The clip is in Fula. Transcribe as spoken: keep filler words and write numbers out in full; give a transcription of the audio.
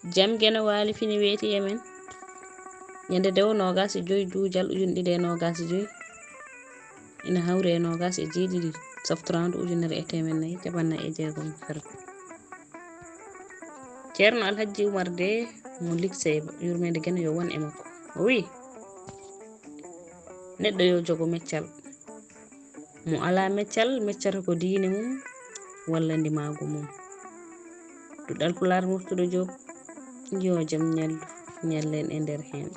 Jam Geno Waali fini weeti e men. Ñande dewo noogas e joy duujal ujun ɗiɗi e noogas e joy ina hawri e noogas e jeeɗiɗi softorandu ujunere e teemen nayi capannayi e jeegom fergo. Ceerno Alhajji Umar de mo Likseyba, yurmeende Geno yo won e makko, o wi: "Neɗɗo yo jogo meccal. Mo alaa meccal, meccata ko diine mum walla ndimaagu mum." Duɗal Pulaar Murtuɗo Joob, yo jam ñallu, ñallen e nder heen.